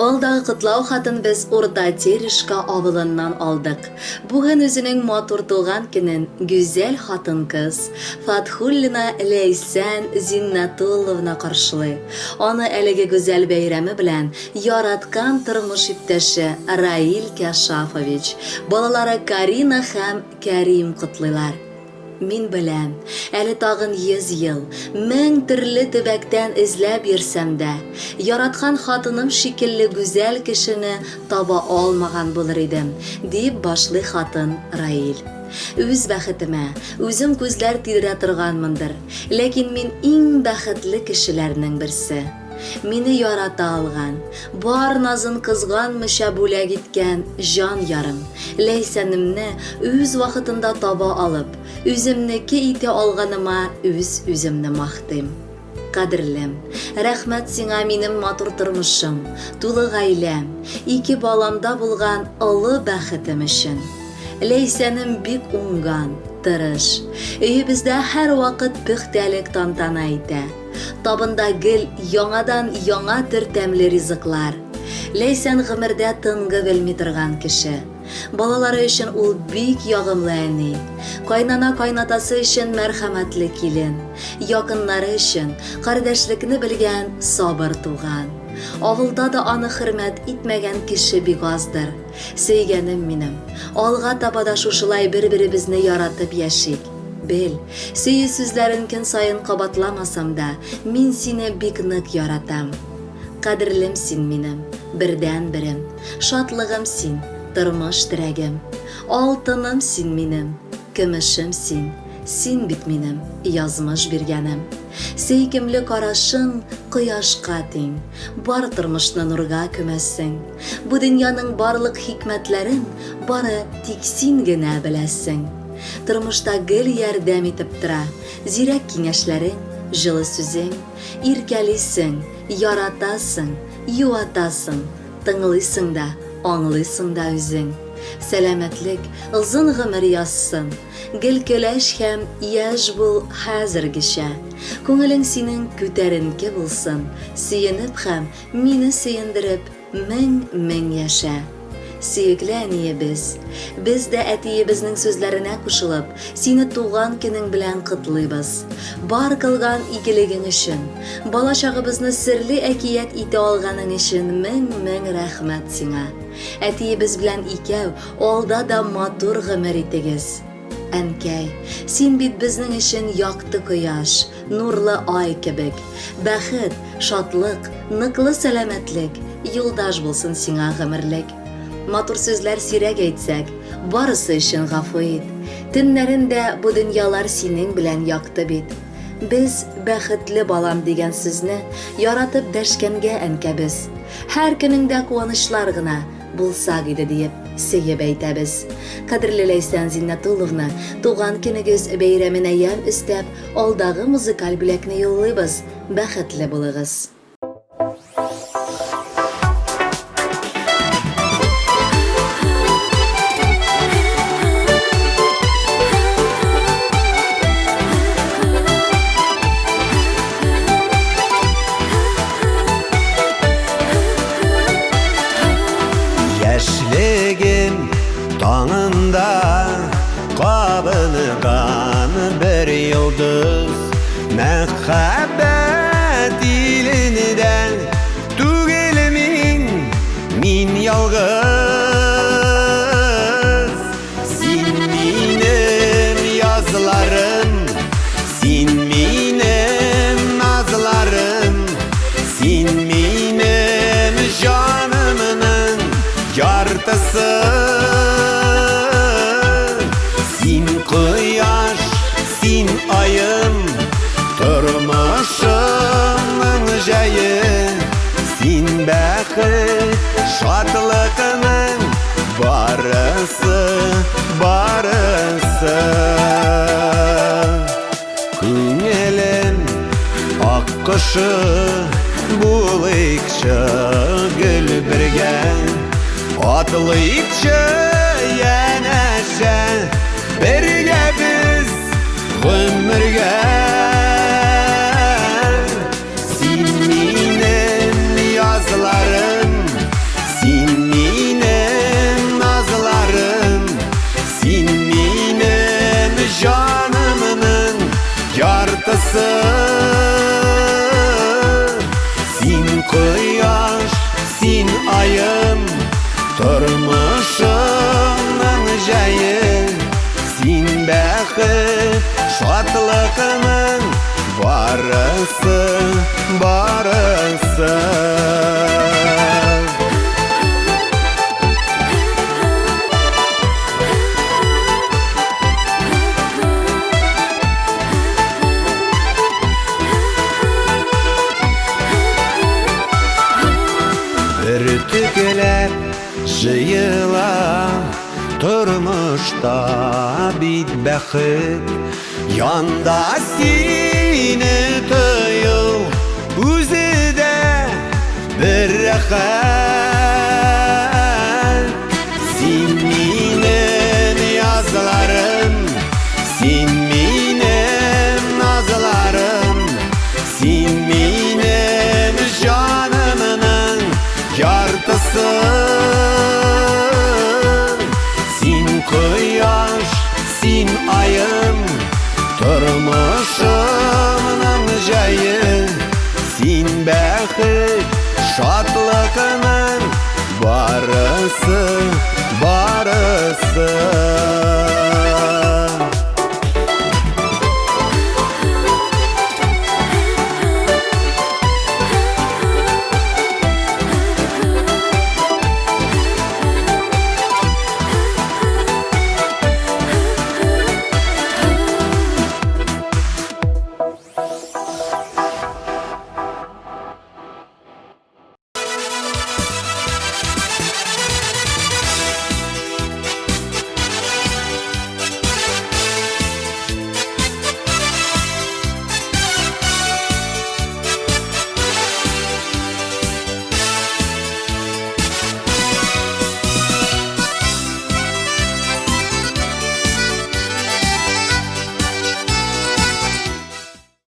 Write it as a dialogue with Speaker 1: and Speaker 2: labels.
Speaker 1: Алдагы котлау хатын без Урта Терешка авылыннан алдык. Бүген үзенең матур туган көнен гүзәл хатын-кыз Фатхуллина Ләйсән Зиннәтулловна каршылый. Аны әлеге гүзәл бәйрәме белән яраткан тормыш иптәше Раил Кәшафович, балалары Карина һәм Кәрим котлыйлар. Мин беләм, әле тагын 100 ел, 1000 төрле төбәктән эзләп йөрсәм дә, яраткан хатыным шикелле гүзәл кешене таба алмаган булыр идем, дип башлый хатын Раил. Үз бәхетемә, үзем күзләр тидерә торганмындыр, ләкин мин иң бәхетле кешеләрнең берсе. Мине ярата алган, бар назын кызганмыйча бүләк иткән җан ярым, Ләйсәнемне үз вакытында таба алып, үземнеке итә алганыма үз-үземне мактыйм. Кадерлем, рәхмәт сиңа минем матур тормышым, тулы гаиләм, ике баламда булган олы бәхетем өчен. Ләйсәнем бик уңган, тырыш. Өебездә һәрвакыт пөхтәлек тантана итә. Табында гел яңадан яңа төр тәмле ризыклар. Ләйсән гомердә тынгы белми торган кеше. Балалары өчен ул бик ягымлы әни. Кайнана-кайнатасы өчен мәрхәмәтле килен. Якыннары өчен кардәшлекне белгән сабыр туган. Авылда да аны хөрмәт итмәгән кеше бик аздыр. Сөйгәнем минем, алга таба да шушылай бер-беребезне яратып яшик. Бел, сөю сүзләрен көн саен кабатламасам да, мин сине бик нык яратам. Кадерлем син минем, бердәнберем, шатлыгым син, тормыш терәгем. Алтыным син минем, көмешем син, син бит минем язмыш биргәнем. Сөйкемле карашың кояшка тиң, бар тормышны нурга күмәсең. Бу дөньяның барлык хикмәтләрен бары тик син генә беләсең. Тормышта гел ярдәм итеп тора. Зирәк киңәшләрең, җылы сүзең. Иркәлисең, яратасың, юатасың, тыңлыйсың да, аңлыйсың да үзең. Сәламәтлек, озын гомер язсын. Гел көләч һәм яшь бул хәзергечә. Күңелең синең күтәренке булсын, сөенеп һәм мине сөендереп, Мең-мең яшә! Сөекле әниебез! Без дә әтиебезнең сүзләренә кушылып, сине туган көнең белән котлыйбыз. Бар кылган игелегең өчен, балачагыбызны серле әкият итә алганың өчен мең-мең рәхмәт сиңа. Әтиебез белән икәү алда да матур гомер итегез. Әнкәй, син бит безнең өчен якты кояш, нурлы ай кебек. Бәхет, шатлык, ныклы сәламәтлек юлдаш булсын сиңа гомерлек. Матур сүзләр сирәк әйтсәк, барысы өчен гафу ит. Төннәрен дә бу дөньялар синең белән якты бит. Без бәхетле балам дигән сүзне яратып дәшкәнгә әнкәбез. Һәр көнеңдә куанычлар гына, Булсак иде диеп, сөеп әйтәбез. Кадерле Ләйсән Зиннәтулловна, туган көнегез бәйрәменә ямь өстәп, алдагы музыкаль бүләкне юллыйбыз, бәхетле булыгыз!
Speaker 2: Яшьлегем таңында кабынган бер йолдыз Мәхәббәт илендә түгел мин, мин ялгыз. Син минем язларым, син минем назларым, син минем җанымның яртысы. Син кояш, син аем, тормышымның җәе. Син бәхет, шатлыкның барысы, барысы. Күңелем ак кошы булыйкчы гел бергә. Атлыйкчы янәшә, бергә без гомергә. Син минем язларым, шатлыкның барысы, барысы. Бөртекләп җыела тормышта бит бәхет. Янда сине тою үзе дә бер рәхәт. Син минем язларым, син минем назларым, син минем җанымның яртысы. Син кояш, син аем, тормышымның җае. Син бәхет, шатлыкның барысы, барысы.